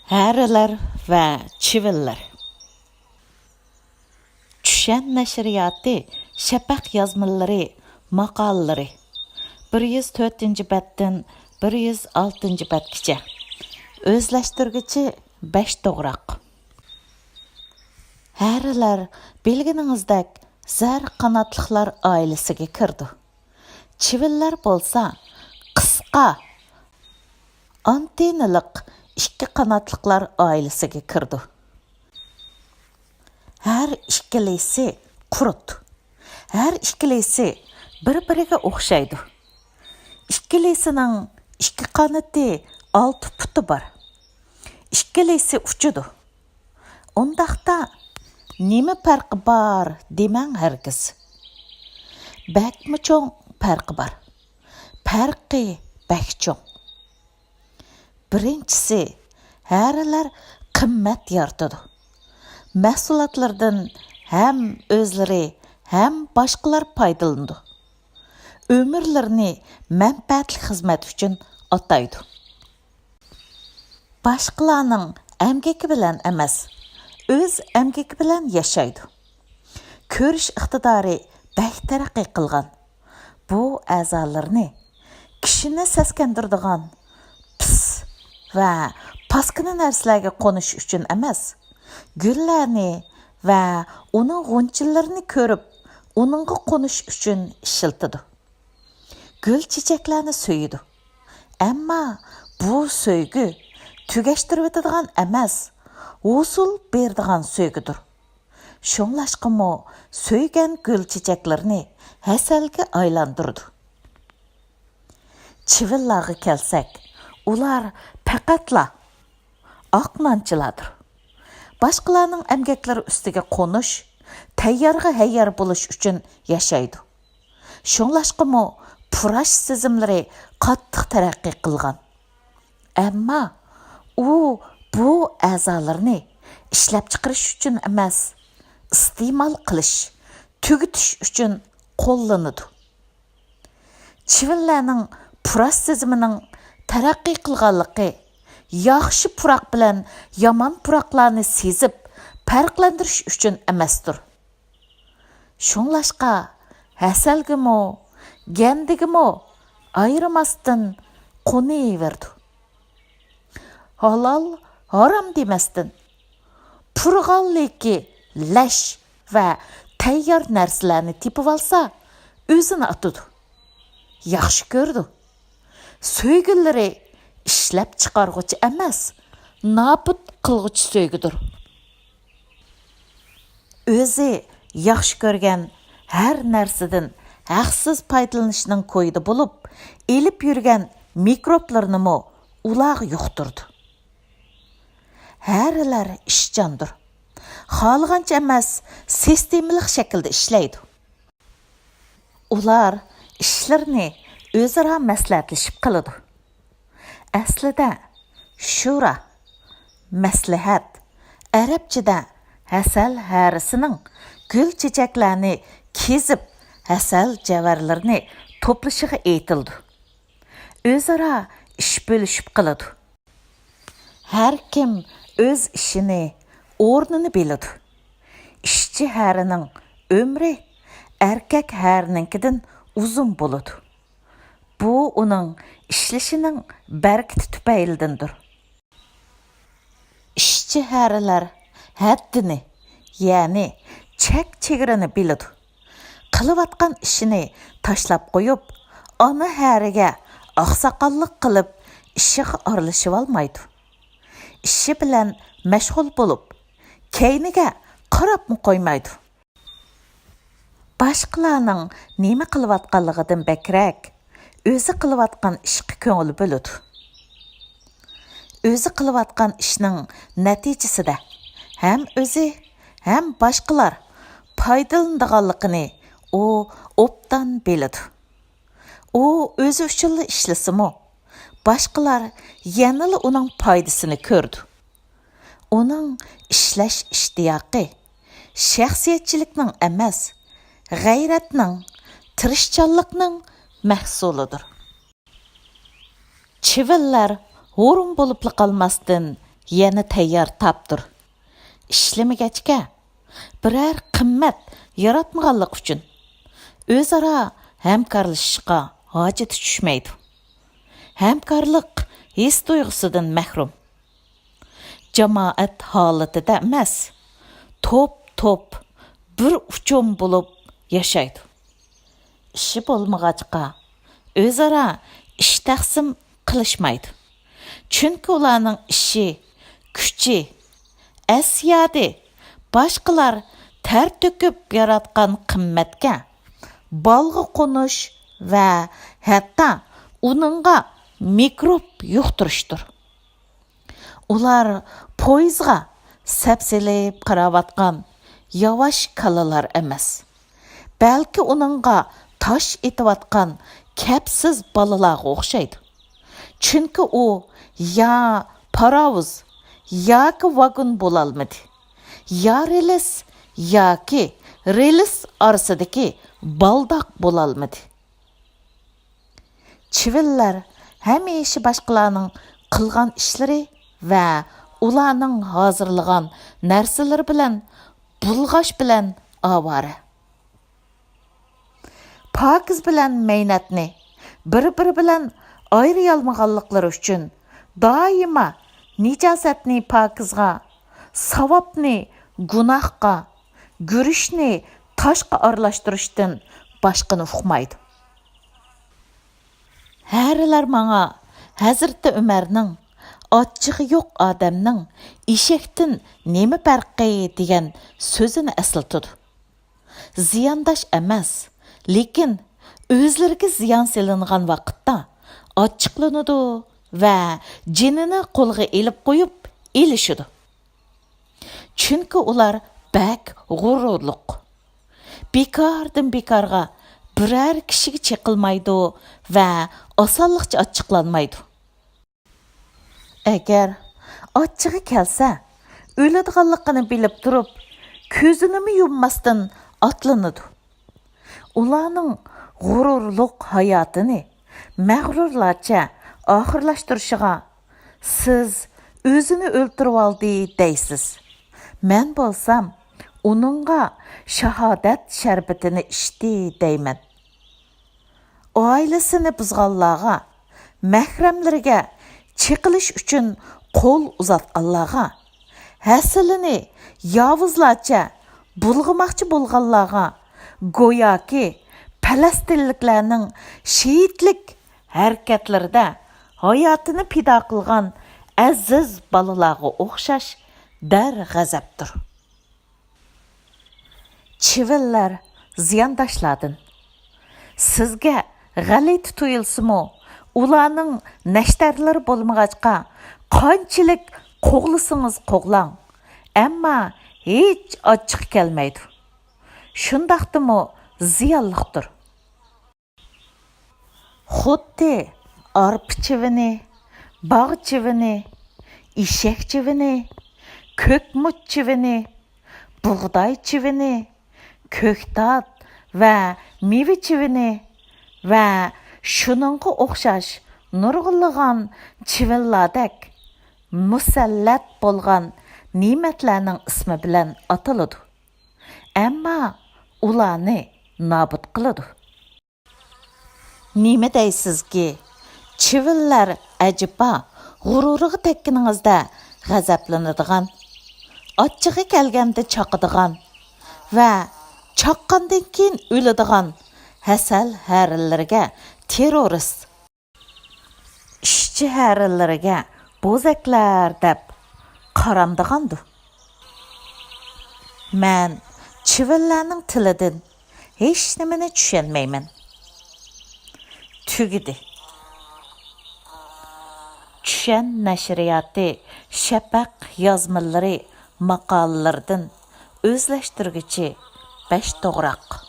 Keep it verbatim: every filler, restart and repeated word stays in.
ھەرىلەر ۋە چىۋىنلار. چۈشەن نەشرىياتى شەپەق يازمىلىرى ماقالىلىرى، بىر يۈز تۆتىنچى بەتتىن بىر يۈز ئالتىنچى بەتكىچە. ئۆزلەشتۈرگۈچى بەش توغراق. ھەرىلەر بىلگىنىڭىزدەك زەر قاناتلىقلار ئائىلىسىگە كىرىدۇ. چىۋىنلار بولسا قىسقا ئانتېننىلىق ئىككى قاناتلىقلار ئائىلىسىگە كىرىدۇ. ھەر ئىككىلىسى قۇرت. ھەر ئىككىلىسى بىر-بىرىگە ئوخشايدۇ. ئىككىلىسىنىڭ ئىككى قانىتى، ئالتە پۇتى بار. ئىككىلىسى ئۇچىدۇ. ئۇنداقتا نېمە پەرقى بار دېمەڭ ھەرگىز. بەكمۇ چوڭ پەرقى بار. پەرقى بەك چوڭ. بىرىنچىسى، ھەرىلەر قىممەت يارىتىدۇ. مەھسۇلاتلىرىدىن ھەم ئۆزلىرى، ھەم باشقىلار پايدىلىنىدۇ. ئۆمۈرلىرىنى مەنپەئەتلىك خىزمەت ئۈچۈن ئاتايدۇ. باشقىلارنىڭ ئەمگىكى بىلەن ئەمەس، ئۆز ئەمگىكى بىلەن ياشايدۇ. كۆرۈش ئىقتىدارى بەك تەرەققىي قىلغان. بۇ ئەزالىرىنى كىشىنى سەسكەندۈرىدىغان پىس ۋە پاسكىنا نەرسىلەرگە قونۇش ئۈچۈن ئەمەس، گۈللەرنى ۋە ئۇنىڭ غۇنچىلىرىنى كۆرۈپ، ئۇنىڭغا قونۇش ئۈچۈن ئىشلىتىدۇ. گۈل-چېچەكلەرنى سۆيىدۇ. ئەمما بۇ سۆيگۈ تۈگەشتۈرۈۋېتىدىغان ئەمەس، ھوسۇل بېرىدىغان سۆيگۈدۇر. شۇڭلاشقىمۇ سۆيگەن گۈل-چېچەكلىرىنى ھەسەلگە ئايلاندۇرىدۇ. چىۋىنلارغا كەلسەك، ئۇلار پەقەتلا ئاق نانچىلاردۇر. باشقىلارنىڭ ئەمگەكلىرى ئۈستىگە قونۇش، تەييارغا ھەييار بولۇش ئۈچۈن ياشايدۇ. شۇڭلاشقىمۇ پۇراش سېزىملىرى قاتتىق تەرەققىي قىلغان. ئەمما ئۇ بۇ ئەزالىرىنى ئىشلەپچىقىرىش ئۈچۈن ئەمەس، ئىستېمال قىلىش، تۈگىتىش ئۈچۈن قوللىنىدۇ. چىۋىنلەرنىڭ پۇراش سېزىمىنىڭ تەرەققىي قىلغانلىقى ياخشى پۇراق بىلەن يامان پۇراقلارنى سېزىپ پەرقلەندۈرۈش ئۈچۈن ئەمەستۇر. شۇڭلاشقا ھەسەلگىمۇ، گەندىگىمۇ ئايرىماستىن قونۇۋېرىدۇ. ھالال، ھارام دېمەستىن، پۇرىغانلىكى لەش ۋە تەييار نەرسىلەرنى تېپىۋالسا، ئۆزىنى ئاتىدۇ. ياخشى كۆرىدۇ. سۆيگۈلىرى ئىشلەپچىقارغۇچى ئەمەس، نابۇت قىلغۇچى سۆيگۈدۇر. ئۆزى ياخشى كۆرگەن ھەر نەرسىدىن ھەقسىز پايدىلىنىشنىڭ كويىدا بولۇپ، ئېلىپ يۈرگەن مىكروبلىرىنىمۇ ئۇلارغا يۇقتۇرىدۇ. ھەرىلەر ئىشچاندۇر. خالىغانچە ئەمەس، سىستېمىلىق شەكىلدە ئىشلەيدۇ. ئۇلار ئىشلىرىنى ئۆزئارا مەسلىھەتلىشىپ قىلىدۇ. ئەسلىدە شۇرا، مەسلىھەت، ئەرەبچىدە ھەسەل ھەرىسىنىڭ گۈل-چېچەكلەرنى كېزىپ، ھەسەل جەۋھەرلىرىنى توپلىشىغا ئېيتىلىدۇ. ئۆزئارا ئىش بۆلۈشۈپ قىلىدۇ. ھەر كىم ئۆز ئىشىنى، ئورنىنى بىلىدۇ. ئىشچى ھەرىنىڭ ئۆمرى ئەركەك ھەرىنىڭكىدىن ئۇزۇن بولىدۇ. بۇ ئۇنىڭ ئىشلىشىنىڭ بەرىكىتى تۈپەيلىدىندۇر. ئىشچى ھەرىلەر ھەددىنى، يەنى چەك-چېگرىنى بىلىدۇ. قىلىۋاتقان ئىشىنى تاشلاپ قويۇپ، ئانا ھەرىگە ئاقساقاللىق قىلىپ، ئىشىغا ئارىلىشىۋالمايدۇ. ئىشى بىلەن مەشغۇل بولۇپ، كەينىگە قاراپمۇ قويمايدۇ. باشقىلارنىڭ نېمە قىلىۋاتقانلىقىدىن بەكرەك، ئۆزى قىلىۋاتقان ئىشقا كۆڭۈل بۆلىدۇ. ئۆزى قىلىۋاتقان ئىشنىڭ نەتىجىسىدە ھەم ئۆزى، ھەم باشقىلار پايدىلىنىدىغانلىقىنى ئۇ ئوبدان بىلىدۇ. ئۇ ئۆزى ئۈچۈنلا ئىشلىسىمۇ، باشقىلار يەنىلا ئۇنىڭ پايدىسىنى كۆرىدۇ. ئۇنىڭ ئىشلەش ئىشتىياقى شەخسىيەتچىلىكنىڭ ئەمەس، غەيرەتنىڭ، تىرىشچانلىقنىڭ مەھسۇلىدۇر. چىۋىنلار ھۇرۇن بولۇپلا قالماستىن، يەنە تەييار تاپتۇر. ئىشلىمىگەچكە، بىرەر قىممەت ياراتمىغانلىقى ئۈچۈن ئۆزئارا ھەمكارلىشىشقا ھاجىتى چۈشمەيدۇ. ھەمكارلىق ھېس تۇيغۇسىدىن مەھرۇم. جامائەت ھالىتىدە ئەمەس، توپ-توپ بىر ئۇچۇم بولۇپ ياشايدۇ. ئىشى بولمىغاچقا، ئۆزئارا ئىش تەقسىم قىلىشمايدۇ. چۈنكى ئۇلارنىڭ ئىشى، كۈچى، ئەسيادى باشقىلار تەر تۆكۈپ ياراتقان قىممەتكە بالغا قونۇش ۋە ھەتتا ئۇنىڭغا مىكروب يۇقتۇرۇشتۇر. ئۇلار پويىزغا سەپسېلىپ قاراۋاتقان ياۋاش كالىلار ئەمەس، بەلكى ئۇنىڭغا تاش ئېتىۋاتقان كەپسىز بالىلارغا ئوخشايدۇ. چۈنكى ئۇ يا پاراۋۇز ياكى ۋاگون بولالمىدى، يا رېلىس ياكى رېلىس ئارىسىدىكى بالداق بولالمىدى. چىۋىنلەر ھەمىشە باشقىلارنىڭ قىلغان ئىشلىرى ۋە ئۇلارنىڭ ھازىرلىغان نەرسىلىرى بىلەن بۇلغاش بىلەن ئاۋارە. پاكىز بىلەن مەينەتنى بىر-بىرى بىلەن ئايرىيالمىغانلىقلىرى ئۈچۈن دائىما نىجاسەتنى پاكىزغا، ساۋابنى گۇناھقا، گۈرۈچنى تاشقا ئارىلاشتۇرۇشتىن باشقىنى ئۇقمايدۇ. ھەرىلەر ماڭا ھەزرىتى ئۆمەرنىڭ «ئاچچىقى يوق ئادەمنىڭ ئېشەكتىن نېمە پەرقى؟» دېگەن سۆزىنى ئەسلىتىدۇ. زىيانداش ئەمەس، لېكىن ئۆزلىرىگە زىيان سېلىنغان ۋاقىتتا ئاچچىقلىنىدۇ ۋە جېنىنى قولغا ئېلىپ قويۇپ ئېلىشىدۇ. چۈنكى ئۇلار بەك غۇرۇرلۇق. بىكاردىن بىكارغا بىرەر كىشىگە چېقىلمايدۇ ۋە ئاسانلىقچە ئاچچىقلانمايدۇ. ئەگەر ئاچچىقى كەلسە، ئۆلىدىغانلىقىنى بىلىپ تۇرۇپ، كۆزىنىمۇ يۇمماستىن ئاتلىنىدۇ. ئۇلارنىڭ غۇرۇرلۇق ھاياتىنى مەغرۇرلارچە ئاخىرلاشتۇرۇشىغا سىز «ئۆزىنى ئۆلتۈرۈۋالدى» دەيسىز. مەن بولسام، «ئۇنىڭغا شاھادەت شەربىتىنى ئىچتى» دەيمەن. ئائىلىسىنى بۇزغانلارغا، مەھرەملىرىگە چېقىلىش ئۈچۈن قول ئۇزاتقانلارغا، ھەسىلىنى ياۋۇزلارچە بۇلغىماقچى بولغانلارغا، گوياكى پەلەستىنلىكلەرنىڭ شېھىتلىك ھەرىكەتلىرىدە ھاياتىنى پىدا قىلغان ئەزىز بالىلارغا ئوخشاش دەرغەزەپتۇر. چىۋىنلەر زىيانداشلاردىن. سىزگە غەلىتە تۇيۇلسىمۇ، ئۇلارنىڭ نەشتەرلىرى بولمىغاچقا، قانچىلىك قوغلىسىڭىز قوغلاڭ، ئەمما ھېچ ئاچچىقى كەلمەيدۇ. شۇنداقتىمۇ زىيانلىقتۇر. خۇددى ئارپا چىۋىنى، باغ چىۋىنى، ئېشەك چىۋىنى، كۆكمۇچ چىۋىنى، بۇغداي چىۋىنى، كۆكتات ۋە مېۋە چىۋىنى ۋە شۇنىڭغا ئوخشاش نۇرغۇنلىغان چىۋىنلاردەك مۇسەللەت بولغان نېمەتلەرنىڭ ئىسمى بىلەن ئاتىلىدۇ. ئەمما ئۇلارنى نابۇت قىلىدۇ. نېمە دەيسىزكى، چىۋىنلەر ئەجەبا غۇرۇرىغا تەگكىنىڭىزدە غەزەپلىنىدىغان، ئاچچىقى كەلگەندە چاقىدىغان ۋە چاققاندىن كېيىن ئۆلىدىغان ھەسەل ھەرىلىرىگە تېررورىست، ئىشچى ھەرىلىرىگە بوزەكلەر دەپ قارامدىغاندۇ؟ مەن چىۋىنلەرنىڭ تىلىدىن ھېچنېمىنى چۈشەنمەيمەن. تۈگىدى. چۈشەن نەشرىياتى شەپەق يازمىلىرى ماقالىلىرىدىن ئۆزلەشتۈرگۈچى بەش توغراق.